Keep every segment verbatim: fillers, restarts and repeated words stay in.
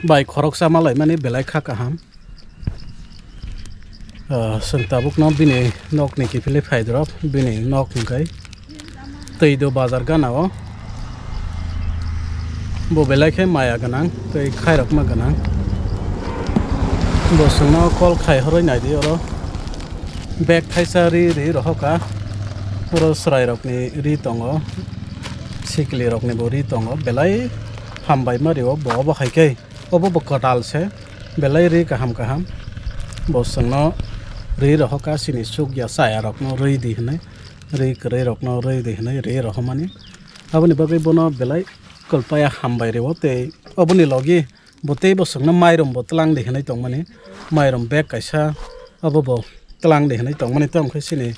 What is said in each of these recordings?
bai khoroksa malaimani belai kha kaham. Ah, chwng tabukno bini nokni kiphilwi phaidrop, bini nok hwnkhe Twido bazar gana o. Bo belai khe maya gwnang tei khairokma gwnang. Bo chwngno call khai horoi naidi oro. Bag thaisa ri ri rohokha. Oro chwrairokni ri tongo. Sikli rokni bo ri tongo. Belai hambai ma rio bo obo hai khe. Obo bo kwtal se. Belai ri kaham kaham. Bo chwngno ri rohokha chini chukya chaya rokno ri di hinwi. Ri kwrwi rokno ri di hinwi ri rohormani. Aboni bagwi bono belai kwlpaya hambai rio tei oboni logi bo tei bo chwngno mairum bo twlang di hinwi tongmani. Mairum bag kaisa abo bo twlang di hinwi tongmani. Tamo khe chini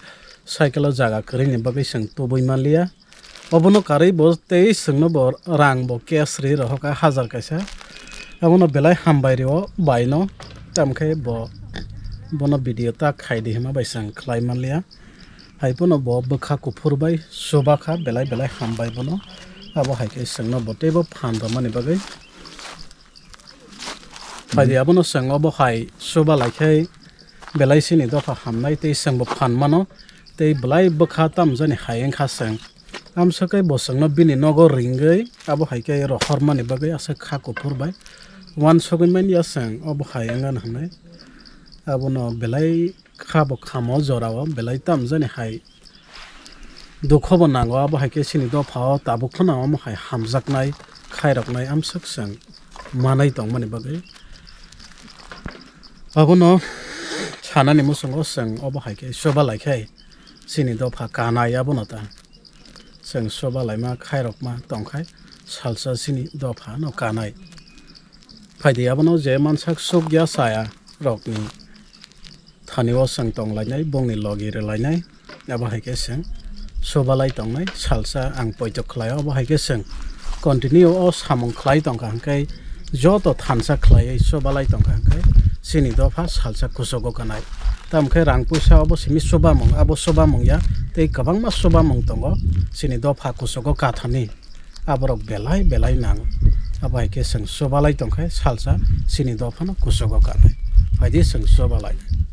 cycle o jaga kwrwini bagwi chwng tubui manliya. Obono karwi bo tei chwngno bo rang bo cash ri rohokha hajar kaisa. Abono belai hambai rio baino. Tamo khe bo bono video ta khai di hima bai chwng khlai manliya. Hai phano bo bwkha kuphur bai chuba kha, belai belai hambai bono. Abo hai khe chwngno bo teibo phan rwmani bagwi. Phaidi abono chwng obo hai chuba lai khe belai chini dopha hamnai tei chwngbo phan mano. Tei belai bwkha tamjani hai wngkha chwng. Amswk khe bo chwngno bini nogo ringwi abo hai khe rohormani bagwi aswk kha kuphur bai uansugwi manya chwng obo hai wngna hwnwi. Abono belai kha bo khamo jorao belai tamjani hai dukho bo nango, abo hai khe chini dopha o tabuk phano omo hai hamjaknai khairoknai amswk chwng manai tongmani bagwi. Abono sanani muchungo chwng obo hai khe chuba lai khe chini dopha kanai abono ta chwng chuba laima khairokma tongkhai salsa chini dopha no kanai. Phaidi abono je mansak chukya chaya rokni thani o chwng tong lainai, bongni logi rw lainai, abo hai khe chwng chuba lai tongnai. Salsa ang poito khlai o, abo hai khe chwng continue o samung khlai tongkha hwnkhe joto thansa khlaiwi chuba lai tongkha hwnkhe chini dopha salsa kuchugo kanai. Tamo khe rang puisa obo simi chubamung, abo chubamung ya tei kwbangma chubamung tongo chini dopha kuchugo kathani. Aborok belai belai nango. Abo hai khe chwng chubalai tongkhe salsa chini dophano kuchugo kanai. Phaidi chwng chubalai.